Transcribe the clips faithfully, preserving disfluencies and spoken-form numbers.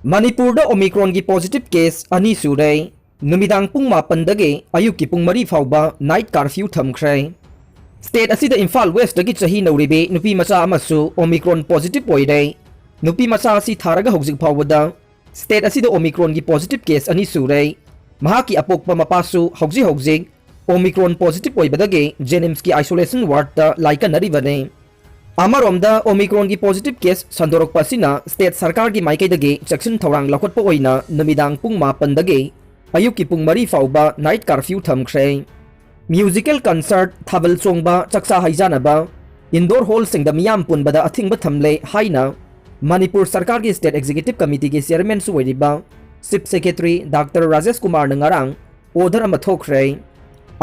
ꯃꯅꯤꯄꯨꯔꯗ Omicronꯒꯤ positive case ꯑꯅꯤ ꯁꯨꯔꯦ꯫ ꯅꯨꯃꯤꯗꯥꯡ ꯄꯨꯡ ꯃꯥꯄꯟꯗꯒꯤ ꯑꯌꯨꯛꯀꯤ ꯄꯨꯡ ꯃꯔꯤ ꯐꯥꯎꯕ night curfew ꯊꯝꯈ꯭ꯔꯦ꯫ State ꯑꯁꯤꯗ ꯏꯝꯐꯥꯜ Westꯇꯒꯤ ꯆꯍꯤ ꯅꯧꯔꯤꯕꯤ ꯅꯨꯄꯤ ꯃꯆꯥ ꯑꯃꯁꯨ Omicron positive ꯑꯣꯏꯔꯦ꯫ ꯅꯨꯄꯤ ꯃꯆꯥ ꯑꯁꯤ ꯊꯥꯔꯒ ꯍꯧꯖꯤꯛ ꯐꯥꯎꯕꯗ state ꯑꯁꯤꯗ Omicronꯒꯤ positive case ꯑꯅꯤ ꯁꯨꯔꯦ꯫ ꯃꯍꯥꯛꯀꯤ ꯑꯄꯣꯛꯄ ꯃꯄꯥꯁꯨ ꯍꯧꯖꯤꯛ ꯍꯧꯖꯤꯛ Omicron positive ꯑꯣꯏꯕꯗꯒꯤ JNIMSꯀꯤ isolation wardꯇ ꯂꯥꯏꯀꯠꯅꯔꯤꯕꯅꯤ꯫ ꯑꯃꯔꯣꯝꯗ Omicronꯒꯤ positive case ꯁꯟꯗꯣꯔꯛꯄ ꯑꯁꯤꯅ state ꯁꯔꯀꯥꯔꯒꯤ ꯃꯥꯏꯀꯩꯗꯒꯤ ꯆꯦꯛꯁꯤꯟ ꯊꯧꯔꯥꯡ ꯂꯧꯈꯠꯄ ꯑꯣꯏꯅ ꯅꯨꯃꯤꯗꯥꯡ ꯄꯨꯡ ꯃꯥꯄꯟꯗꯒꯤ ꯑꯌꯨꯛꯀꯤ ꯄꯨꯡ ꯃꯔꯤ ꯐꯥꯎꯕ night curfew ꯊꯝꯈ꯭ꯔꯦ꯫ Musical concert, ꯊꯥꯕꯜ ꯆꯣꯡꯕ, ꯆꯥꯛꯆꯥ ꯍꯩꯖꯥꯅꯕ, indoor hallꯁꯤꯡꯗ ꯃꯤꯌꯥꯝ ꯄꯨꯟꯕꯗ ꯑꯊꯤꯡꯕ ꯊꯝꯂꯦ ꯍꯥꯏꯅ ꯃꯅꯤꯄꯨꯔ ꯁꯔꯀꯥꯔꯒꯤ State Executive Committeeꯒꯤ chairmanꯁꯨ ꯑꯣꯏꯔꯤꯕ Chief Secretary Doctor ꯔꯥꯖꯦꯁ ꯀꯨꯃꯥꯔꯅ ꯉꯔꯥꯡ order ꯑꯃ ꯊꯣꯛꯈ꯭ꯔꯦ꯫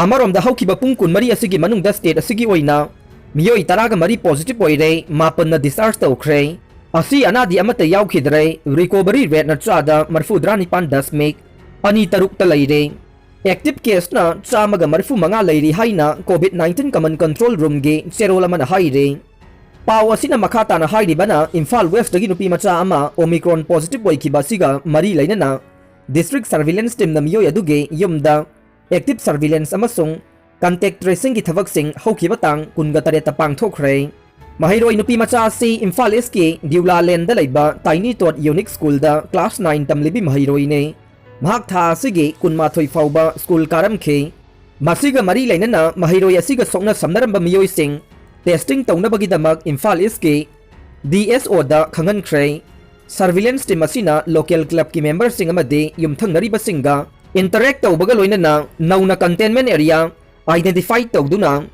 ꯑꯃꯔꯣꯝꯗ ꯍꯧꯈꯤꯕ ꯄꯨꯡ ꯀꯨꯟꯃꯔꯤ ꯑꯁꯤꯒꯤ ꯃꯅꯨꯡꯗ state ꯑꯁꯤꯒꯤ ꯑꯣꯏꯅ ꯃꯤꯑꯣꯏ ꯇꯔꯥꯒ ꯃꯔꯤ positive ꯑꯣꯏꯔꯦ, ꯃꯥꯄꯟꯅ discharge ꯇꯧꯈ꯭ꯔꯦ꯫ ꯑꯁꯤ ꯑꯅꯥꯗꯤ ꯑꯃꯠꯇ ꯌꯥꯎꯈꯤꯗ꯭ꯔꯦ꯫ Recovery rateꯅ ꯆꯥꯗ ꯃꯔꯤꯐꯨꯇꯔꯥ ꯅꯤꯄꯥꯟ ꯗꯁꯃꯤꯛ ꯑꯅꯤ ꯇꯔꯨꯛꯇ ꯂꯩꯔꯦ꯫ Active caseꯅ ꯆꯥꯝꯃꯒ ꯃꯔꯤꯐꯨ ꯃꯉꯥ ꯂꯩꯔꯤ ꯍꯥꯏꯅ COVID nineteen Command Control Roomꯒꯤ ꯆꯦꯔꯣꯜ ꯑꯃꯅ ꯍꯥꯏꯔꯤ꯫ ꯄꯥꯎ ꯑꯁꯤꯅ ꯃꯈꯥ ꯇꯥꯅ ꯍꯥꯏꯔꯤꯕꯅ, ꯏꯝꯐꯥꯜ Westꯇꯒꯤ ꯅꯨꯄꯤ ꯃꯆꯥ ꯑꯃ Omicron positive ꯑꯣꯏꯈꯤꯕ ꯑꯁꯤꯒ ꯃꯔꯤ ꯂꯩꯅꯅ district surveillance teamꯅ ꯃꯤꯑꯣꯏ ꯑꯗꯨꯒꯤ ꯌꯨꯝꯗ active surveillance ꯑꯃꯁꯨꯡ contact tracingꯒꯤ ꯊꯕꯛꯁꯤꯡ ꯍꯧꯈꯤꯕ ꯇꯥꯡ ꯀꯨꯟꯒ ꯇꯔꯦꯠꯇ ꯄꯥꯡꯊꯣꯛꯈ꯭ꯔꯦ꯫ ꯃꯍꯩꯔꯣꯏ ꯅꯨꯄꯤ ꯃꯆꯥ ꯑꯁꯤ ꯏꯝꯐꯥꯜ Eastꯀꯤ ꯗ꯭ꯌꯨꯂꯥ ꯂꯦꯟꯗ ꯂꯩꯕ Tiny Tot Unique Schoolꯗ class nine ꯇꯝꯂꯤꯕꯤ ꯃꯍꯩꯔꯣꯏꯅꯤ꯫ ꯃꯍꯥꯛ ꯊꯥ ꯑꯁꯤꯒꯤ ꯀꯨꯟꯃꯥꯊꯣꯏ ꯐꯥꯎꯕ school ꯀꯥꯔꯝꯈꯤ꯫ ꯃꯁꯤꯒ ꯃꯔꯤ ꯂꯩꯅꯅ ꯃꯍꯩꯔꯣꯏ ꯑꯁꯤꯒ ꯁꯣꯛꯅ ꯁꯝꯅꯔꯝꯕ ꯃꯤꯑꯣꯏꯁꯤꯡ testing ꯇꯧꯅꯕꯒꯤꯗꯃꯛ ꯏꯝꯐꯥꯜ Eastꯀꯤ DSOꯗ ꯈꯪꯍꯟꯈ꯭ꯔꯦ꯫ Surveillance team ꯑꯁꯤꯅ local clubꯀꯤ memberꯁꯤꯡ ꯑꯃꯗꯤ ꯌꯨꯝꯊꯪꯅꯔꯤꯕꯁꯤꯡꯒ interact ꯇꯧꯕꯒ ꯂꯣꯏꯅꯅ ꯅꯧꯅ containment area identify ꯇꯧꯗꯨꯅ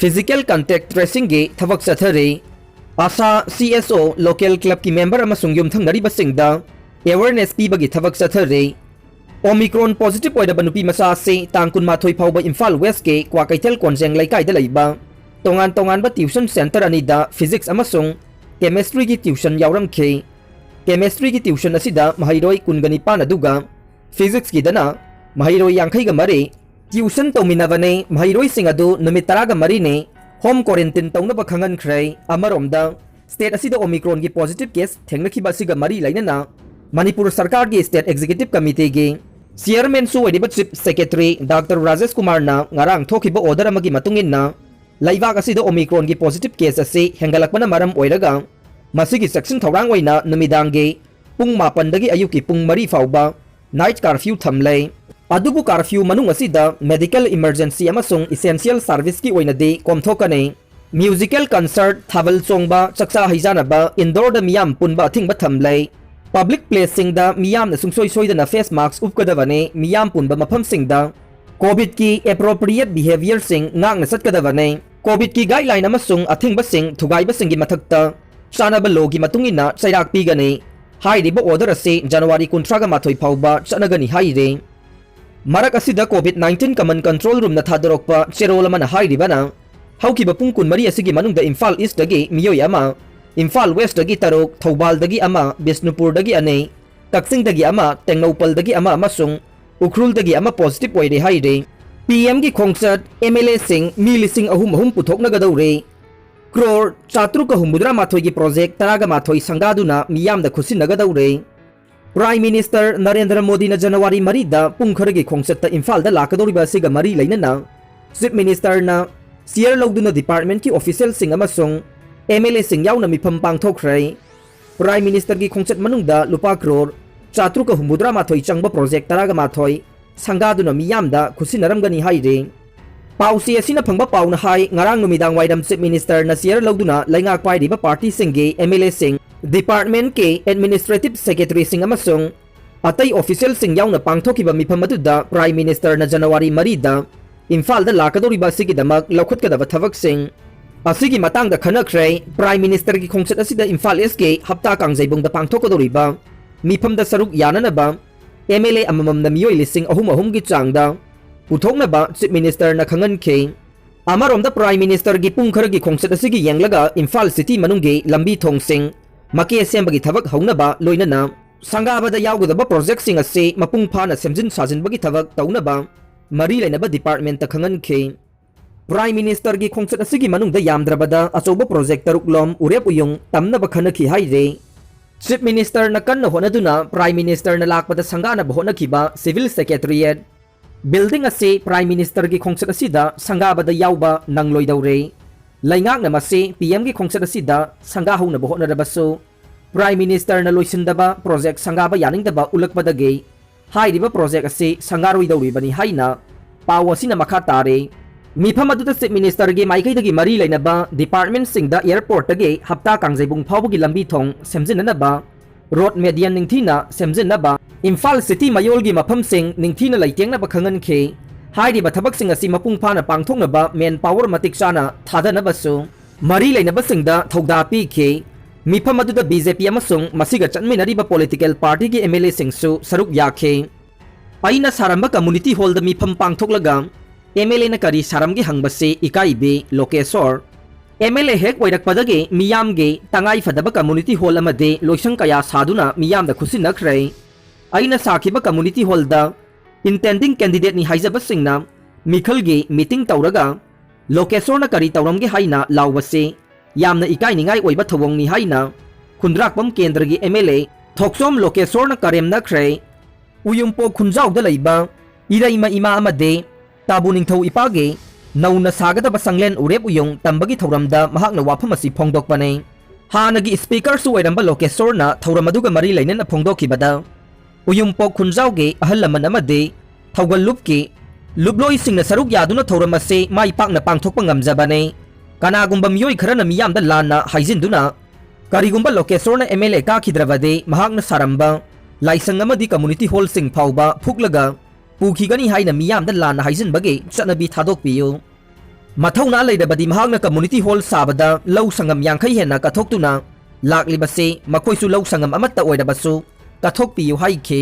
physical contact tracingꯒꯤ ꯊꯕꯛ ꯆꯠꯊꯔꯤ꯫ ꯑꯥꯁꯥ, CSO, local clubꯀꯤ member ꯑꯃꯁꯨꯡ ꯌꯨꯝꯊꯪꯅꯔꯤꯕꯁꯤꯡꯗ awareness ꯄꯤꯕꯒꯤ ꯊꯕꯛ ꯆꯠꯊꯔꯤ꯫ Omicron positive ꯑꯣꯏꯔꯕ ꯅꯨꯄꯤ ꯃꯆꯥ ꯑꯁꯤ ꯇꯥꯡ ꯀꯨꯟꯃꯥꯊꯣꯏ ꯐꯥꯎꯕ ꯏꯝꯐꯥꯜ Westꯀꯤ ꯀ꯭ꯋꯥꯀꯩꯊꯦꯜ ꯀꯣꯟꯖꯦꯡ ꯂꯩꯀꯥꯏꯗ ꯂꯩꯕ ꯇꯣꯉꯥꯟ ꯇꯣꯉꯥꯟꯕ tuition centre ꯑꯅꯤꯗ physics ꯑꯃꯁꯨꯡ chemistryꯒꯤ tuition ꯌꯥꯎꯔꯝꯈꯤ꯫ Chemistryꯒꯤ tuition ꯑꯁꯤꯗ ꯃꯍꯩꯔꯣꯏ ꯀꯨꯟꯒ ꯅꯤꯄꯥꯟ ꯑꯗꯨꯒ physicsꯀꯤꯗꯅ ꯃꯍꯩꯔꯣꯏ ꯌꯥꯡꯈꯩꯒ ꯃꯔꯤ꯫ Tuition ꯇꯧꯃꯤꯟꯅꯕꯅꯤ꯫ ꯃꯍꯩꯔꯣꯏꯁꯤꯡ ꯑꯗꯨ ꯅꯨꯃꯤꯠ ꯇꯔꯥꯒ ꯃꯔꯤꯅꯤ home quarantine ꯇꯧꯅꯕ ꯈꯪꯍꯟꯈ꯭ꯔꯦ꯫ ꯑꯃꯔꯣꯝꯗ, state ꯑꯁꯤꯗ Omicronꯒꯤ positive case ꯊꯦꯡꯅꯈꯤꯕ ꯑꯁꯤꯒ ꯃꯔꯤ ꯂꯩꯅꯅ ꯃꯅꯤꯄꯨꯔ ꯁꯔꯀꯥꯔꯒꯤ State Executive Committeeꯒꯤ Chairmanꯁꯨ ꯑꯣꯏꯔꯤꯕ Chief Secretary Doctor ꯔꯥꯖꯦꯁ ꯀꯨꯃꯥꯔꯅ ꯉꯔꯥꯡ ꯊꯣꯛꯈꯤꯕ order ꯑꯃꯒꯤ ꯃꯇꯨꯡ ꯏꯟꯅ, ꯂꯩꯕꯥꯛ ꯑꯁꯤꯗ Omicronꯒꯤ positive case ꯑꯁꯤ ꯍꯦꯟꯒꯠꯂꯛꯄꯅ ꯃꯔꯝ ꯑꯣꯏꯔꯒ, ꯃꯁꯤꯒꯤ ꯆꯦꯛꯁꯤꯟ ꯊꯧꯔꯥꯡ ꯑꯣꯏꯅ ꯅꯨꯃꯤꯗꯥꯡꯒꯤ ꯄꯨꯡ ꯃꯥꯄꯟꯗꯒꯤ ꯑꯌꯨꯛꯀꯤ ꯄꯨꯡ ꯃꯔꯤ ꯐꯥꯎꯕ night curfew ꯊꯝꯂꯦ꯫ ꯑꯗꯨꯕꯨ curfew ꯃꯅꯨꯡ ꯑꯁꯤꯗ medical emergency ꯑꯃꯁꯨꯡ essential serviceꯀꯤ ꯑꯣꯏꯅꯗꯤ ꯀꯣꯝꯊꯣꯛꯀꯅꯤ꯫ Musical concert, ꯊꯥꯕꯜ ꯆꯣꯡꯕ, ꯆꯥꯛꯆꯥ ꯍꯩꯖꯥꯅꯕ, indoorꯗ ꯃꯤꯌꯥꯝ ꯄꯨꯟꯕ ꯑꯊꯤꯡꯕ ꯊꯝꯂꯦ꯫ Public placeꯁꯤꯡꯗ ꯃꯤꯌꯥꯝꯅ ꯁꯨꯡꯁꯣꯏ ꯁꯣꯏꯗꯅ face mask ꯎꯞꯀꯗꯕꯅꯤ꯫ ꯃꯤꯌꯥꯝ ꯄꯨꯟꯕ ꯃꯐꯝꯁꯤꯡꯗ COVIDꯀꯤ appropriate behaviorꯁꯤꯡ ꯉꯥꯛꯅ ꯆꯠꯀꯗꯕꯅꯤ꯫ COVIDꯀꯤ guideline ꯑꯃꯁꯨꯡ ꯑꯊꯤꯡꯕꯁꯤꯡ ꯊꯨꯒꯥꯏꯕꯁꯤꯡꯒꯤ ꯃꯊꯛꯇ ꯆꯥꯅꯕ lawꯒꯤ ꯃꯇꯨꯡ ꯏꯟꯅ ꯆꯩꯔꯥꯛ ꯄꯤꯒꯅꯤ꯫ ꯍꯥꯏꯔꯤꯕ order ꯑꯁꯤ January ꯀꯨꯟꯊ꯭ꯔꯥꯒ ꯃꯥꯊꯣꯏ ꯐꯥꯎꯕ ꯆꯠꯅꯒꯅꯤ ꯍꯥꯏꯔꯤ꯫ ꯃꯔꯛ ꯑꯁꯤꯗ COVID nineteen common control roomꯅ ꯊꯥꯗꯣꯔꯛꯄ ꯆꯦꯔꯣꯜ ꯑꯃꯅ ꯍꯥꯏꯔꯤꯕꯅ, ꯍꯧꯈꯤꯕ ꯄꯨꯡ ꯀꯨꯟꯃꯔꯤ ꯑꯁꯤꯒꯤ ꯃꯅꯨꯡꯗ ꯏꯝꯐꯥꯜ Eastꯇꯒꯤ ꯃꯤꯑꯣꯏ ꯑꯃ, ꯏꯝꯐꯥꯜ Westꯇꯒꯤ ꯇꯔꯨꯛ, ꯊꯧꯕꯥꯜꯗꯒꯤ ꯑꯃ, ꯕꯤꯁꯅꯨꯄꯨꯔꯗꯒꯤ ꯑꯅꯤ, ꯀꯛꯆꯤꯡꯗꯒꯤ ꯑꯃ, ꯇꯦꯡꯅꯧꯄꯜꯗꯒꯤ ꯑꯃ ꯑꯃꯁꯨꯡ ꯎꯈ꯭ꯔꯨꯜꯗꯒꯤ ꯑꯃ positive ꯑꯣꯏꯔꯦ ꯍꯥꯏꯔꯤ꯫ PMꯒꯤ ꯈꯣꯡꯆꯠ, MLAꯁꯤꯡ ꯃꯤ ꯂꯤꯁꯤꯡ ꯑꯍꯨꯝ ꯑꯍꯨꯝ ꯄꯨꯊꯣꯛꯅꯒꯗꯧꯔꯦ꯫ Crore ꯆꯥꯇ꯭ꯔꯨꯛꯀ ꯍꯨꯝꯐꯨꯇꯔꯥ ꯃꯥꯊꯣꯏꯒꯤ project ꯇꯔꯥꯒ ꯃꯥꯊꯣꯏ ꯁꯪꯒꯥꯗꯨꯅ ꯃꯤꯌꯥꯝꯗ ꯈꯨꯠꯁꯤꯟꯅꯒꯗꯧꯔꯦ꯫ Prime Minister ꯅꯔꯦꯟꯗ꯭ꯔ ꯃꯣꯗꯤꯅ January ꯃꯔꯤꯗ ꯄꯨꯡ ꯈꯔꯒꯤ ꯈꯣꯡꯆꯠꯇ ꯏꯝꯐꯥꯜꯗ ꯂꯥꯛꯀꯗꯧꯔꯤꯕ ꯑꯁꯤꯒ ꯃꯔꯤ ꯂꯩꯅꯅ Chief Ministerꯅ chair ꯂꯧꯗꯨꯅ departmentꯀꯤ officialꯁꯤꯡ ꯑꯃꯁꯨꯡ MLAꯁꯤꯡ ꯌꯥꯎꯅ ꯃꯤꯐꯝ ꯄꯥꯡꯊꯣꯛꯈ꯭ꯔꯦ꯫ Prime Ministerꯒꯤ ꯈꯣꯡꯆꯠ ꯃꯅꯨꯡꯗ ꯂꯨꯄꯥ crore ꯆꯥꯇ꯭ꯔꯨꯛꯀ ꯍꯨꯝꯐꯨꯇꯔꯥ ꯃꯥꯊꯣꯏ ꯆꯪꯕ project ꯇꯔꯥꯒ ꯃꯥꯊꯣꯏ ꯁꯪꯒꯥꯗꯨꯅ ꯃꯤꯌꯥꯝꯗ ꯈꯨꯠꯁꯤꯟꯅꯔꯝꯒꯅꯤ ꯍꯥꯏꯔꯤ꯫ ꯄꯥꯎꯆꯦ ꯑꯁꯤꯅ ꯐꯪꯕ ꯄꯥꯎꯅ ꯍꯥꯏ, ꯉꯔꯥꯡ ꯅꯨꯃꯤꯗꯥꯡ ꯋꯥꯏꯔꯝ Chief Ministerꯅ chair ꯂꯧꯗꯨꯅ ꯂꯩꯉꯥꯛ ꯄꯥꯏꯔꯤꯕ partyꯁꯤꯡꯒꯤ MLAꯁꯤꯡ, departmentꯀꯤ administrative secretaryꯁꯤꯡ ꯑꯃꯁꯨꯡ ꯑꯇꯩ officialꯁꯤꯡ ꯌꯥꯎꯅ ꯄꯥꯡꯊꯣꯛꯈꯤꯕ ꯃꯤꯐꯝ ꯑꯗꯨꯗ Prime Ministerꯅ January ꯃꯔꯤꯗ ꯏꯝꯐꯥꯜꯗ ꯂꯥꯛꯀꯗꯧꯔꯤꯕ ꯑꯁꯤꯒꯤꯗꯃꯛ ꯂꯧꯈꯠꯀꯗꯕ ꯊꯕꯛꯁꯤꯡ ꯑꯁꯤꯒꯤ ꯃꯇꯥꯡꯗ ꯈꯟꯅꯈ꯭ꯔꯦ꯫ Prime Ministerꯒꯤ ꯈꯣꯡꯆꯠ ꯑꯁꯤꯗ ꯏꯝꯐꯥꯜ Eastꯀꯤ ꯍꯞꯇꯥ ꯀꯥꯡꯖꯩꯕꯨꯡꯗ ꯄꯥꯡꯊꯣꯛꯀꯗꯧꯔꯤꯕ ꯃꯤꯐꯝꯗ ꯁꯔꯨꯛ ꯌꯥꯅꯅꯕ MLA ꯑꯃꯃꯝꯅ ꯃꯤꯑꯣꯏ ꯂꯤꯁꯤꯡ ꯑꯍꯨꯝ ꯑꯍꯨꯝꯒꯤ ꯆꯥꯡꯗ ꯄꯨꯊꯣꯛꯅꯕ Chief Ministerꯅ ꯈꯪꯍꯟꯈꯤ꯫ ꯑꯃꯔꯣꯝꯗ Prime Ministerꯒꯤ ꯄꯨꯡ ꯈꯔꯒꯤ ꯈꯣꯡꯆꯠ ꯑꯁꯤꯒꯤ ꯌꯦꯡꯂꯒ ꯏꯝꯐꯥꯜ city ꯃꯅꯨꯡꯒꯤ ꯂꯝꯕꯤ ꯊꯣꯡꯁꯤꯡ ꯃꯀꯦ ꯁꯦꯝꯕꯒꯤ ꯊꯕꯛ ꯍꯧꯅꯕ, ꯂꯣꯏꯅꯅ ꯁꯪꯒꯥꯕꯗ ꯌꯥꯎꯒꯗꯕ projectꯁꯤꯡ ꯑꯁꯤ ꯃꯄꯨꯡ ꯐꯥꯅ ꯁꯦꯝꯖꯤꯟ ꯁꯥꯖꯤꯟꯕꯒꯤ ꯊꯕꯛ ꯇꯧꯅꯕ ꯃꯔꯤ ꯂꯩꯅꯕ departmentꯇ ꯈꯪꯍꯟꯈꯤ꯫ Prime Ministerꯒꯤ ꯈꯣꯡꯆꯠ ꯑꯁꯤꯒꯤ ꯃꯅꯨꯡꯗ ꯌꯥꯝꯗ꯭ꯔꯕꯗ ꯑꯆꯧꯕ project ꯇꯔꯨꯛ ꯂꯣꯝ ꯎꯔꯦꯞ ꯎꯌꯨꯡ ꯇꯝꯅꯕ ꯈꯟꯅꯈꯤ ꯍꯥꯏꯔꯦ꯫ Chief Ministerꯅ ꯀꯟꯅ ꯍꯣꯠꯅꯗꯨꯅ Prime Ministerꯅ ꯂꯥꯛꯄꯗ ꯁꯪꯒꯥꯅꯕ ꯍꯣꯠꯅꯈꯤꯕ Civil Secretariat building ꯑꯁꯤ Prime Ministerꯒꯤ ꯈꯣꯡꯆꯠ ꯑꯁꯤꯗ ꯁꯪꯒꯥꯕꯗ ꯌꯥꯎꯕ ꯅꯪꯂꯣꯏꯗꯧꯔꯦ꯫ ꯂꯩꯉꯥꯛꯅ ꯃꯁꯤ PMꯒꯤ ꯈꯣꯡꯆꯠ ꯑꯁꯤꯗ ꯁꯪꯒꯥꯍꯧꯅꯕ ꯍꯣꯠꯅꯔꯕꯁꯨ, Prime Ministerꯅ ꯂꯣꯏꯁꯤꯟꯗꯕ project ꯁꯪꯒꯥꯕ ꯌꯥꯅꯤꯡꯗꯕ ꯎꯠꯂꯛꯄꯗꯒꯤ ꯍꯥꯏꯔꯤꯕ project ꯑꯁꯤ ꯁꯪꯒꯥꯔꯣꯏꯗꯧꯔꯤꯕꯅꯤ ꯍꯥꯏꯅ ꯄꯥꯎ ꯑꯁꯤꯅ ꯃꯈꯥ ꯇꯥꯔꯤ꯫ ꯃꯤꯐꯝ ꯑꯗꯨꯗ Chief Ministerꯒꯤ ꯃꯥꯏꯀꯩꯗꯒꯤ ꯃꯔꯤ ꯂꯩꯅꯕ departmentꯁꯤꯡꯗ airportꯇꯒꯤ ꯍꯞꯇꯥ ꯀꯥꯡꯖꯩꯕꯨꯡ ꯐꯥꯎꯕꯒꯤ ꯂꯝꯕꯤ ꯊꯣꯡ ꯁꯦꯝꯖꯤꯟꯅꯅꯕ, road median ꯅꯤꯡꯊꯤꯅ ꯁꯦꯝꯖꯤꯟꯅꯕ, ꯏꯝꯐꯥꯜ city ꯃꯌꯣꯜꯒꯤ ꯃꯐꯝꯁꯤꯡ ꯅꯤꯡꯊꯤꯅ ꯂꯩꯇꯦꯡꯅꯕ ꯈꯪꯍꯟꯈꯤ꯫ ꯍꯥꯏꯔꯤꯕ ꯊꯕꯛꯁꯤꯡ ꯑꯁꯤ ꯃꯄꯨꯡ ꯐꯥꯅ ꯄꯥꯡꯊꯣꯛꯅꯕ manpower ꯃꯇꯤꯛ ꯆꯥꯅ ꯊꯥꯗꯅꯕꯁꯨ ꯃꯔꯤ ꯂꯩꯅꯕꯁꯤꯡꯗ ꯊꯧꯗꯥ ꯄꯤꯈꯤ꯫ ꯃꯤꯐꯝ ꯑꯗꯨꯗ BJP ꯑꯃꯁꯨꯡ ꯃꯁꯤꯒ ꯆꯠꯃꯤꯟꯅꯔꯤꯕ political partyꯒꯤ MLAꯁꯤꯡꯁꯨ ꯁꯔꯨꯛ ꯌꯥꯈꯤ꯫ ꯑꯩꯅ ꯁꯥꯔꯝꯕ community hallꯗ ꯃꯤꯐꯝ ꯄꯥꯡꯊꯣꯛꯂꯒ MLAꯅ ꯀꯔꯤ ꯁꯥꯔꯝꯒꯦ ꯍꯪꯕꯁꯤ ꯏꯀꯥꯏꯕꯤ ꯂꯣꯀꯦꯁꯣꯔ꯫ MLA ꯍꯦꯛ ꯑꯣꯏꯔꯛꯄꯗꯒꯤ ꯃꯤꯌꯥꯝꯒꯤ ꯇꯉꯥꯏ ꯐꯗꯕ community hall ꯑꯃꯗꯤ ꯂꯣꯏꯁꯪ ꯀꯌꯥ ꯁꯥꯗꯨꯅ ꯃꯤꯌꯥꯝꯗ ꯈꯨꯠꯁꯤꯟꯅꯈ꯭ꯔꯦ꯫ ꯑꯩꯅ ꯁꯥꯈꯤꯕ community hallꯗ intending candidateꯅꯤ ꯍꯥꯏꯖꯕꯁꯤꯡꯅ ꯃꯤꯈꯜꯒꯤ meeting ꯇꯧꯔꯒ ꯂꯣꯀꯦꯁꯣꯔꯅ ꯀꯔꯤ ꯇꯧꯔꯝꯒꯦ ꯍꯥꯏꯅ ꯂꯥꯎꯕꯁꯤ ꯌꯥꯝꯅ ꯏꯀꯥꯏꯅꯤꯡꯉꯥꯏ ꯑꯣꯏꯕ ꯊꯧꯑꯣꯡꯅꯤ ꯍꯥꯏꯅ ꯈꯨꯟꯗ꯭ꯔꯥꯛꯄꯝ ꯀꯦꯟꯗ꯭ꯔꯒꯤ MLA ꯊꯣꯛꯆꯣꯝ ꯂꯣꯀꯦꯁꯣꯔꯅ ꯀꯔꯦꯝꯅꯈ꯭ꯔꯦ꯫ ꯎꯌꯨꯝꯄꯣꯛ ꯈꯨꯟꯖꯥꯎꯗ ꯂꯩꯕ ꯏꯔꯩꯃ ꯏꯃꯥ ꯑꯃꯗꯤ ꯇꯥꯕꯨ ꯅꯤꯡꯊꯧ ꯏꯄꯥꯒꯤ ꯅꯧꯅ ꯁꯥꯒꯗꯕ ꯁꯪꯂꯦꯟ ꯎꯔꯦꯞ ꯎꯌꯨꯡ ꯇꯝꯕꯒꯤ ꯊꯧꯔꯝꯗ ꯃꯍꯥꯛꯅ ꯋꯥꯐꯝ ꯑꯁꯤ ꯐꯣꯡꯗꯣꯛꯄꯅꯤ꯫ ꯍꯥꯟꯅꯒꯤ speakerꯁꯨ ꯑꯣꯏꯔꯝꯕ ꯂꯣꯀꯦꯁꯣꯔꯅ ꯊꯧꯔꯝ ꯑꯗꯨꯒ ꯃꯔꯤ ꯂꯩꯅꯅ ꯐꯣꯡꯗꯣꯛꯈꯤꯕꯗ, ꯎꯌꯨꯝꯄꯣꯛ ꯈꯨꯟꯖꯥꯎꯒꯤ ꯑꯍꯜ ꯂꯃꯟ ꯑꯃꯗꯤ ꯊꯧꯒꯜ ꯂꯨꯞꯀꯤ ꯂꯨꯞꯂꯣꯏꯁꯤꯡꯅ ꯁꯔꯨꯛ ꯌꯥꯗꯨꯅ ꯊꯧꯔꯝ ꯑꯁꯤ ꯃꯥꯏ ꯄꯥꯛꯅ ꯄꯥꯡꯊꯣꯛꯄ ꯉꯝꯖꯕꯅꯤ꯫ ꯀꯅꯥꯒꯨꯝꯕ ꯃꯤꯑꯣꯏ ꯈꯔꯅ ꯃꯤꯌꯥꯝꯗ ꯂꯥꯟꯅ ꯍꯥꯏꯖꯤꯟꯗꯨꯅ, ꯀꯔꯤꯒꯨꯝꯕ ꯂꯣꯀꯦꯁꯣꯔꯅ MLA ꯀꯥꯈꯤꯗ꯭ꯔꯕꯗꯤ ꯃꯍꯥꯛꯅ ꯁꯥꯔꯝꯕ ꯂꯥꯏꯁꯪ ꯑꯃꯗꯤ community hallꯁꯤꯡ ꯐꯥꯎꯕ ꯐꯨꯛꯂꯒ ꯄꯨꯈꯤꯒꯅꯤ ꯍꯥꯏꯅ ꯃꯤꯌꯥꯝꯗ ꯂꯥꯟꯅ ꯍꯥꯏꯖꯤꯟꯕꯒꯤ ꯆꯠꯅꯕꯤ ꯊꯥꯗꯣꯛꯄꯤꯌꯨ꯫ ꯃꯊꯧꯅꯥ ꯂꯩꯔꯕꯗꯤ ꯃꯍꯥꯛꯅ community hall ꯁꯥꯕꯗ ꯂꯧ ꯁꯪꯉꯝ ꯌꯥꯡꯈꯩ ꯍꯦꯟꯅ ꯀꯠꯊꯣꯛꯇꯨꯅ ꯂꯥꯛꯂꯤꯕꯁꯤ ꯃꯈꯣꯏꯁꯨ ꯂꯧ ꯁꯪꯉꯝ ꯑꯃꯠꯇ ꯑꯣꯏꯔꯕꯁꯨ ꯀꯠꯊꯣꯛꯄꯤꯌꯨ ꯍꯥꯏꯈꯤ꯫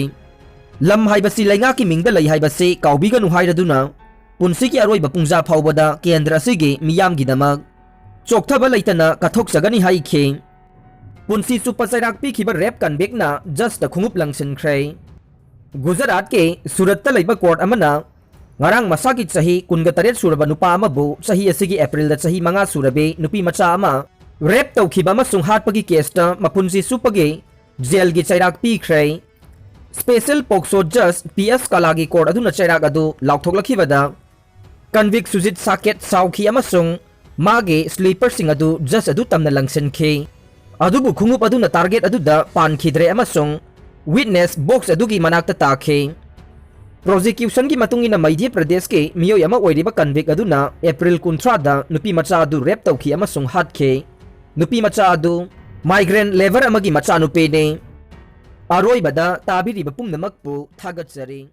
ꯂꯝ ꯍꯥꯏꯕꯁꯤ ꯂꯩꯉꯥꯛꯀꯤ ꯃꯤꯡꯗ ꯂꯩ ꯍꯥꯏꯕꯁꯤ ꯀꯥꯎꯕꯤꯒꯅꯨ ꯍꯥꯏꯔꯗꯨꯅ ꯄꯨꯟꯁꯤꯒꯤ ꯑꯔꯣꯏꯕ ꯄꯨꯡꯖꯥ ꯐꯥꯎꯕꯗ ꯀꯦꯟꯗ꯭ꯔ ꯑꯁꯤꯒꯤ ꯃꯤꯌꯥꯝꯒꯤꯗꯃꯛ ꯆꯣꯛꯊꯕ ꯂꯩꯇꯅ ꯀꯠꯊꯣꯛꯆꯒꯅꯤ ꯍꯥꯏꯈꯤ꯫ ꯄꯨꯟꯁꯤ ꯆꯨꯞꯄ ꯆꯩꯔꯥꯛ ꯄꯤꯈꯤꯕ rape convictꯅ judgeꯇ ꯈꯣꯡꯎꯞ ꯂꯪꯁꯤꯟꯈ꯭ꯔꯦ꯫ ꯒꯨꯖꯔꯥꯠꯀꯤ ꯁꯨꯔꯠꯇ ꯂꯩꯕ court ꯑꯃꯅ ꯉꯔꯥꯡ ꯃꯁꯥꯒꯤ ꯆꯍꯤ ꯀꯨꯟꯒ ꯇꯔꯦꯠ ꯁꯨꯔꯕ ꯅꯨꯄꯥ ꯑꯃꯕꯨ ꯆꯍꯤ ꯑꯁꯤꯒꯤ Aprilꯗ ꯆꯍꯤ ꯃꯉꯥ ꯁꯨꯔꯕꯤ ꯅꯨꯄꯤ ꯃꯆꯥ ꯑꯃ rape ꯇꯧꯈꯤꯕ ꯑꯃꯁꯨꯡ ꯍꯥꯠꯄꯒꯤ caseꯇ ꯃꯄꯨꯟꯁꯤ ꯆꯨꯞꯄꯒꯤ ꯖꯦꯜꯒꯤ ꯆꯩꯔꯥꯛ ꯄꯤꯈ꯭ꯔꯦ꯫ Special POCSO Judge P S ꯀꯥꯂꯥꯒꯤ ꯀꯣꯔꯠ ꯑꯗꯨꯅ ꯆꯩꯔꯥꯛ ꯑꯗꯨ ꯂꯥꯎꯊꯣꯛꯂꯛꯈꯤꯕꯗ, convict ꯁꯨꯖꯤꯠ ꯁꯥꯀꯦꯠ ꯁꯥꯎꯈꯤ ꯑꯃꯁꯨꯡ ꯃꯥꯒꯤ ꯁ꯭ꯂꯤꯄꯔꯁꯤꯡ ꯑꯗꯨ ꯖꯖ ꯑꯗꯨ ꯇꯝꯅ ꯂꯪꯁꯤꯟꯈꯤ꯫ ꯑꯗꯨꯕꯨ ꯈꯣꯡꯎꯞ ꯑꯗꯨꯅ ꯇꯥꯔꯒꯦꯠ ꯑꯗꯨꯗ ꯄꯥꯟꯈꯤꯗ꯭ꯔꯦ ꯑꯃꯁꯨꯡ ꯋꯤꯠꯅꯦꯁ ꯕꯣꯛꯁ ꯑꯗꯨꯒꯤ ꯃꯅꯥꯛꯇ ꯇꯥꯈꯤ꯫ ꯄ꯭ꯔꯣꯁꯤꯀ꯭ꯌꯨꯁꯟꯒꯤ ꯃꯇꯨꯡ ꯏꯟꯅ, ꯃꯙ꯭ꯌ ꯄ꯭ꯔꯗꯦꯁꯀꯤ ꯃꯤꯑꯣꯏ ꯑꯃ ꯑꯣꯏꯔꯤꯕ convict ꯑꯗꯨꯅ ꯑꯦꯄ꯭ꯔꯤꯜ ꯀꯨꯟꯊ꯭ꯔꯥꯗ ꯅꯨꯄꯤ ꯃꯆꯥ ꯑꯗꯨ ꯔꯦꯞ ꯇꯧꯈꯤ ꯑꯃꯁꯨꯡ ꯍꯥꯠꯈꯤ꯫ ꯅꯨꯄꯤ ꯃꯆꯥ ꯑꯗꯨ migrant labour ꯑꯃꯒꯤ ꯃꯆꯥꯅꯨꯄꯤꯅꯤ꯫ ꯑꯔꯣꯏꯕꯗ, ꯇꯥꯕꯤꯔꯤꯕ ꯄꯨꯝꯅꯃꯛꯄꯨ ꯊꯥꯒꯠꯆꯔꯤ꯫